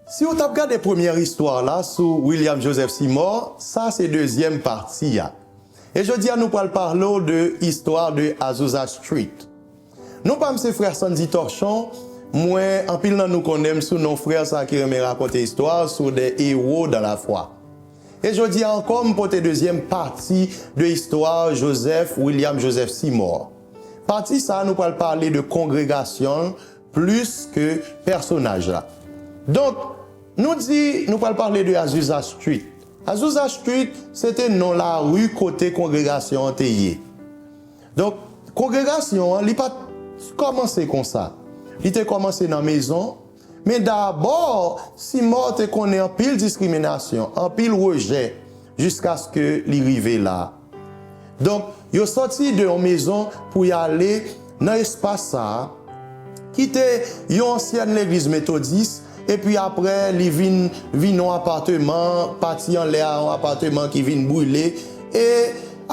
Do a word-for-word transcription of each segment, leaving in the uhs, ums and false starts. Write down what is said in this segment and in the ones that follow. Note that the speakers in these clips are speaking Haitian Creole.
Si w t ap gade premyè istwa la sou William Joseph Seymour, sa se dezyèm pati a. E jodi a nou pral pale w de istwa de Azusa Street. Non pa m se frè Sandy Torchon, mwen anpil nan nou konnen m sou non frè sa ki renmen rakonte istwa sou de héros dans la foi. E jodi a ankò m pote dezyèm pati de istwa Joseph, William Joseph Seymour. Pati sa nou pral pale de kongregasyon plis ke pèsonaj la. Donk, nou di nou pral pale de Azusa Street. Azusa Street se te non lari kote kongregasyon an te ye. Donk, kongregasyon an, li pa t kòmanse konsa. Li te kòmanse nan mezon, men dabò, Seymour te konnen anpil diskriminasyon, anpil rejè, jiskaske li rive la. Donk, yo sòti de yon mezon pou y ale nan espas sa a, ki te yon ansyèn legliz metodis, epi apre, li vin, vin yon apateman, pati anlè a, yon apateman ki vin brile, e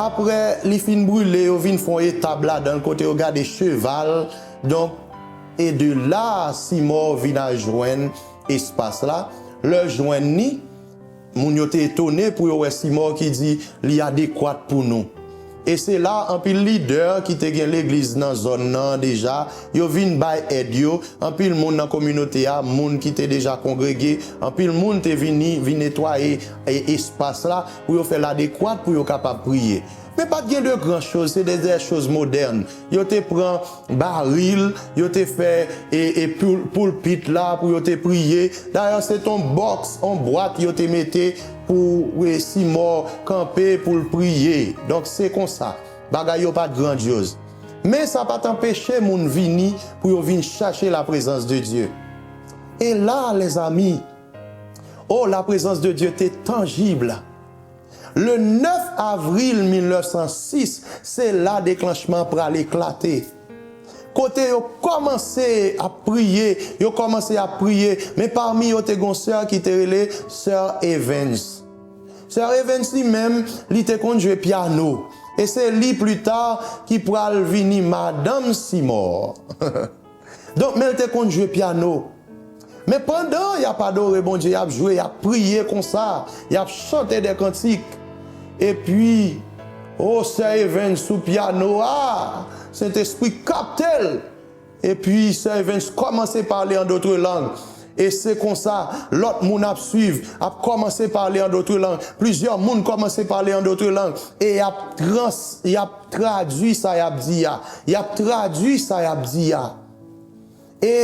apre, li fin brile, yo vin fè yon etab ladan l kote yo gade cheval. Donk, e de la, Seymour vin al jwenn espas la. Lè jwenn li, moun yo te etone pou yo wè Seymour ki di li adekwat pou nou. E se la anpil lidè ki te gen legliz nan zòn nan deja, yo vin bay èd yo, anpil moun nan kominote a, moun ki te deja kongrege, anpil moun te vini, vin netwaye e, espas la pou yo fè l adekwat pou yo kapab priye. Men pa t gen de gran choz, se de, de choz modèn. Yo te pran baril, yo te fè e, e poul, poulpit la pou yo te priye. Dayè, se t on bòks, on bwat yo te mete pou e, Seymour kanpe pou l priye. Donk, se konsa. Bagay yo pa t grandyoz. Men sa pa t anpeche moun vini pou yo vin chache laprezans de Dye. E la, lèzami, o, laprezans de Dye te tanjib. Le nèf avril mil nèf san sis, se la deklanchman pral eklate. Kote yo kòmanse ap priye, yo kòmanse ap priye, men pami yo te gon sè ki te rele sè Evans. Sè Evans li menm, li te konn jwe pyano. E se li pli ta ki pral vini madanm Seymour. Donk, men l te konn jwe pyano. Men pandan y ap adore Bondye, y ap jwe, y ap priye konsa, y ap chante de kantik. Epi, o, sè Evans sou pyano a, Sentespri kapte l. Epi, sè Evans kòmanse pale an dotre lang. E se konsa, lòt moun ap swiv, ap kòmanse pale an dotre lang. Plizyè moun kòmanse pale an dotre lang. E y ap trans, y ap tradui sa y ap di a. Y ap tradui sa y ap di a. E,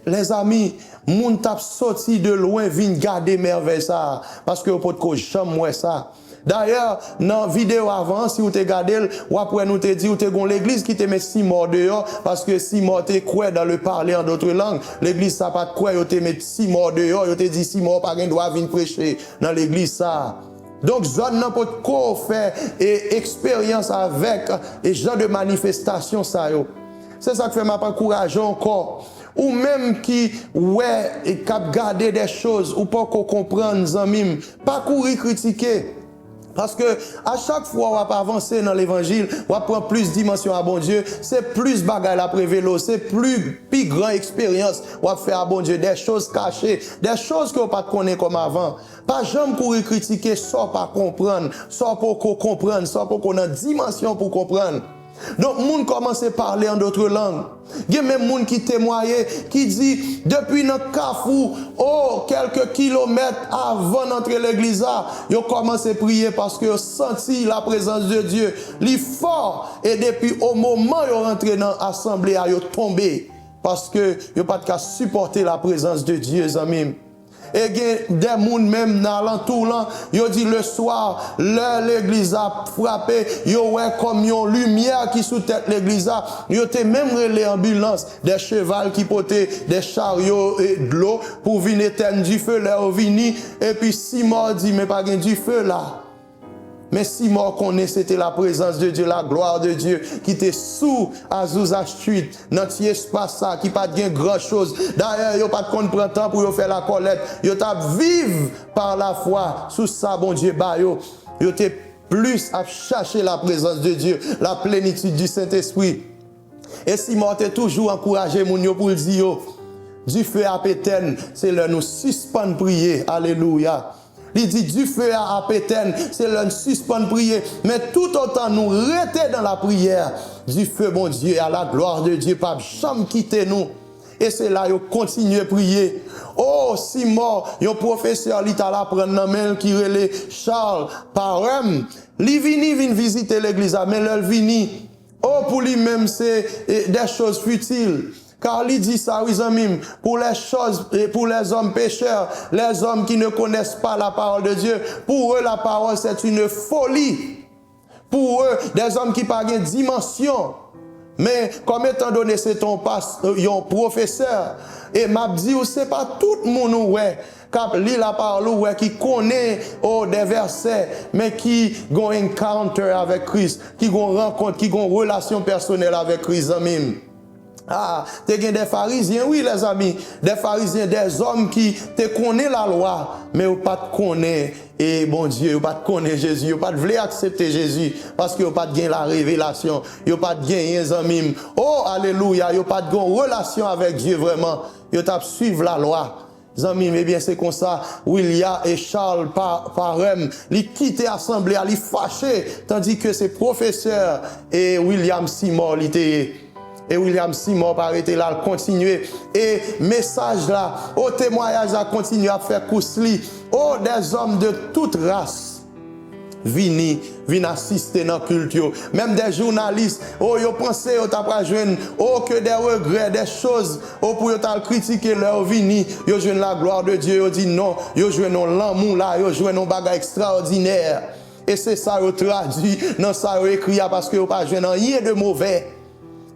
lèzami, moun t ap soti de lwen vin gade mèvèy sa a, paske yo potko janm wè sa. Dayè, nan videyo avan an, si w te gade l, w ap wè nou te di w te gon legliz ki te met Seymour deyò, paske Seymour te kwè dans le parler en d'autres langues. Legliz sa pa t kwè yo te met Seymour deyò, yo te di Seymour pa gen dwa vin preche nan legliz sa a. Donk, zòn nan potko fè e, eksperyans avèk e jan de manifestasyon sa yo. Se sa k fè m ap ankouraje w ankò. Ou menm ki wè e k ap gade de choz ou poko konprann, zanmi m, pa kouri kritike. Paske a chak fwa w ap avanse nan levanjil, w ap pran plis dimansyon a Bondye, se plis bagay l ap revele w, se pli, pi gran eksperyans w ap fè a Bondye, de choz kache, de choz ke w pa t konnen kòm avan. Pa janm kouri kritike sa w pa konprann, sa w poko konprann, sa w poko nan dimansyon pou konprann. Donk, moun kòmanse pale an dotre lang. Gen menm moun ki temwaye, ki di, depi nan Kafou, o, kèlke kilomèt avan n antre legliz la, yo kòmanse priye paske yo santi laprezans de Dye. Li fò, e depi o moman yo rantre nan asanble a, yo tonbe. Paske yo pa t ka sipòte laprezans de Dye, zanmi m. E gen de moun menm nan alantou lan, yo di leswa, lè legliz la ap frape, yo wè kòm yon limyè ki sou tèt legliz la, yo te menm rele anbilans, de cheval ki pote de charyo e dlo pou vin etèn dife lè yo vini, epi Seymour di, men pa gen dife la. Men Seymour konnen se te laprezans de Dye, la glwa de Dye ki te sou Azusa Street, nan ti espas sa ki pa t gen gran choz. Dayè, yo pa t konn pran tan pou yo fè lakòlèt. Yo t ap viv pa lafwa sou sa Bondye ba yo. Yo te plis ap chache laprezans de Dye, la plenitid di Sentespri. E Seymour te toujou ankouraje moun yo pou l di yo, Dife ap etèn, se lè nou sispann priye. Alelouya. Li di, dife a ap etèn, se lè n sispann priye. Men toutotan nou rete nan lapriyè, dife Bondye a, la gloire de Dieu p ap janm kite nou. E se la yo kontinye priye. O, Simò, yon pwofesè li t al aprann nan men l ki rele Charles Parham. Li vini, vin vizite legliz la, men lè l vini, o, pou li menm, se e, des choses futiles. Kar li di sa, wi, zanmi m, pour les choses, et pour les hommes pécheurs, les hommes qui ne connaissent pas la parole de Dieu, pour eux, la parole, c'est une folie. Pour eux, des hommes ki pa gen dimansyon. Men, kòm etan done se ton pas, yon pwofesè, e m ap di w, se pa tout moun ou wè k ap li lapawòl ou wè ki konnen, o, de vèsè, men ki gon encounter avèk Kris, ki gon rankont, ki gon relasyon pèsonèl avèk Kris, zanmi m. Ah, te gen de farizyen, wi, lèzanmi, de farizyen, de zòm ki te konnen lalwa, men yo pa t konnen, e Bondye, yo pa t konnen Jezi, yo pa t vle aksepte Jezi, paske yo pa t gen la revelasyon, yo pa t genyen, zanmi m. O, alelouya, yo pa t gen relasyon avèk Dye vrèman, yo t ap swiv lalwa. Zanmi m, ebyen, se konsa, William e Charles Pa-, Parham, li kite asanble a, li fache, tandike se pwofesè e William Seymour li te ye. E William Seymour pa rete la, l kontinye. E mesaj la, o, temwayaj la kontinye ap fè kous li. O, des hommes de toute race vini, vin asiste nan kilt yo. Menm de jounalis, o, yo panse yo ta pral jwenn, o, ke de regrè, de choz, o, pou yo t al kritike lè yo vini, yo jwenn la gloire de Dieu, yo di non, yo jwenn yon lanmou la, yo jwenn yon bagay ekstraòdinè. E se sa yo tradui nan sa yo ekri a, paske yo pa jwenn anyen de movè.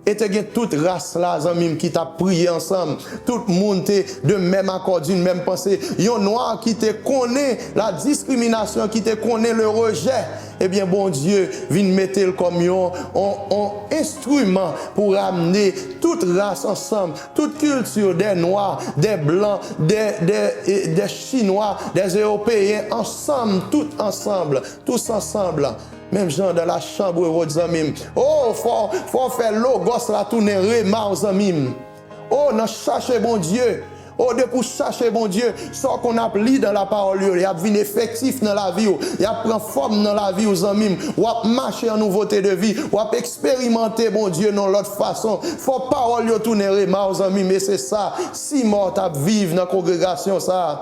E te gen tout ras la, zanmi m, ki t ap priye ansanm. Tout moun te de menm akò, d'une même pensée. Yon nwa ki te konnen la diskriminasyon, ki te konnen le rejè, ebyen, Bondye vin mete l kòm yon, yon, yon enstriman pou ramne tout ras ansanm, tout kilti, de nwa, de blan, de, de, e, de chinwa, de ewopeyen ansanm, tout ansanm, tous ensemble. Menm jan dans la chambre haute, zanmi m. O, fò, fò w fè logòs la tounen rema w, zanmi m. O, nan chache Bondye. O, depi w chache Bondye, sa w konn ap li dans la parole yo, y ap vin efektif nan lavi w, y ap pran fòm nan lavi w, zanmi m. W ap mache an nouvote de vi, w ap eksperimante Bondye nan lòt fason. Fò pawòl yo tounen rema w, zanmi m, e se sa Seymour t ap viv nan kongregasyon sa a.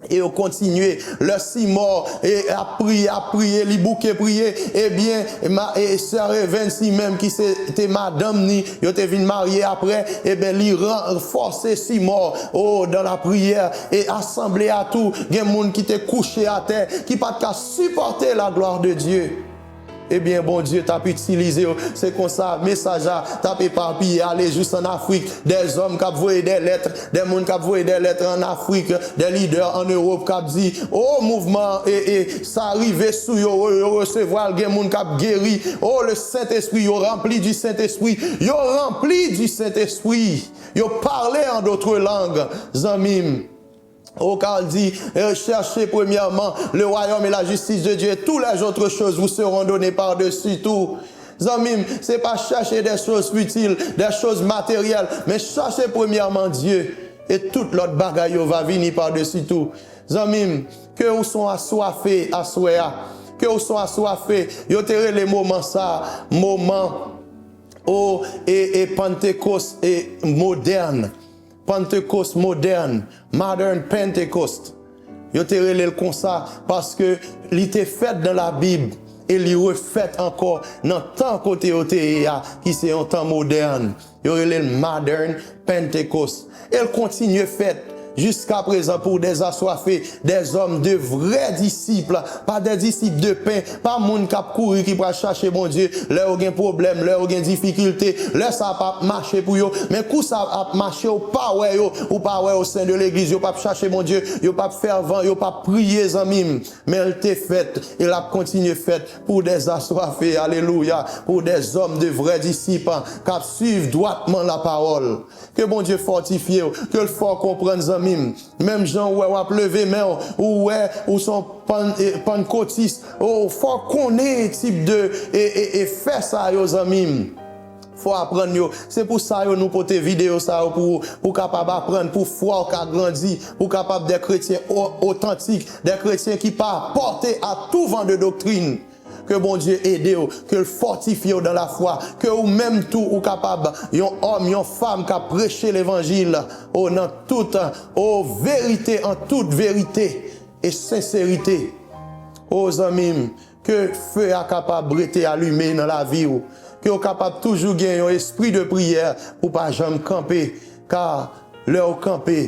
E yo kontinye. Lè Seymour, e, ap priye, ap priye, li bouke priye, ebyen, ma-, e, sè Evans, li menm ki se, te madanm ni, yo te vin marye apre, ebyen, li ranfòse Seymour, o, dans la prière. E asanble a tou, gen moun ki te kouche atè, ki pa t ka sipòte la gloire de Dieu. Ebyen, Bondye t ap itilize yo. Se konsa, mesaj la t ap epapiye ale jis ann Afrik. De zòm k ap voye de lèt, de moun k ap voye de lèt ann Afrik, de lidè ann Ewòp k ap di, o, mouvman, e, e, sa rive sou yo, yo, yo resevwa l, gen moun k ap geri. O, le Saint-Esprit, yo ranpli di Sentespri. Yo ranpli di Sentespri. Yo pale an dòt lang, zanmi m. Au cas di, euh, cherchez premièrement le royaume et la justice de Dieu, et toutes les autres choses vous seront données par-dessus tout. Zanmi m, se pa chache de choz fitil, de choz materyèl, men chache premyèman Dye, e tout lòt bagay yo va vini padesi tou. Zanmi m, ke ou son aswafe aswè a, ke ou son aswafe, yo te rele moman sa, moman, o, e, e Pantekòs, e modèn. Pantekòs modèn, Modern Pentecost. Yo te rele l konsa paske li te fèt nan Labib e li refèt ankò nan tan kote yo te ye a, ki se yon tan modèn. Yo rele l Modern Pentecost. E l kontinye fèt jiska prezan pou dèzaswafe, dèzòm de vrè disip, pa de disip de pen, pa moun k ap kouri ki pral chache Bondye lè yo gen pwoblèm, lè yo gen difikilte, lè sa p ap mache pou yo. Men kou sa ap mache, ou pa wè yo, ou pa wè yo sen de legliz, yo p ap chache Bondye, yo p ap fèvan, yo p ap priye, zanmi m. Men l te fèt, e l ap kontinye fèt pou dèzaswafe, alelouya, pou dèzòm de vrè disip k ap swiv dwatman lapawòl. Ke Bondye fòtifye w, ke l fè w konprann, zanmi m. Menm jan w wè w ap leve men w, ou wè ou se yon pan-, e, pannkotis, o, fò w konnen tip de, e, e, e fè sa yo, zanmi m. fò aprann yo. Se pou sa yo nou pote videyo sa yo pou ou, pou w kapab aprann, pou fwa w ka grandi, pou w kapab de kretyen o- otantik, de kretyen ki pa pòte a tou van de doktrin. Ke Bondye ede w, ke l fòtifye w dan lafwa, ke ou menm tou ou kapab yon òm, yon fanm k ap preche levanjil o nan tout, o verite, an tout verite e senserite. O zanmi m, ke fe a kapab rete alime nan lavi w, ke w kapab toujou gen yon espri de priyè pou pa janm kanpe, ka lè w kanpe,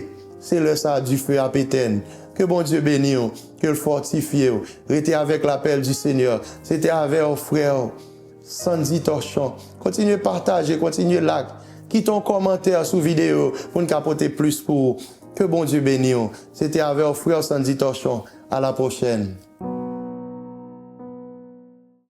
se lè sa dife ap etèn. Ke Bondye beni w, ke l fòtifye w. Rete avèk lapèl di Senyè. Se te avè w frè w Sandy Torchon. Kontinye pataje, kontinye like. Kite yon kòmantè sou videyo pou n ka pote plis pou ou. Ke Bondye beni w. Se te avè w frè w Sandy Torchon. A la pwochèn.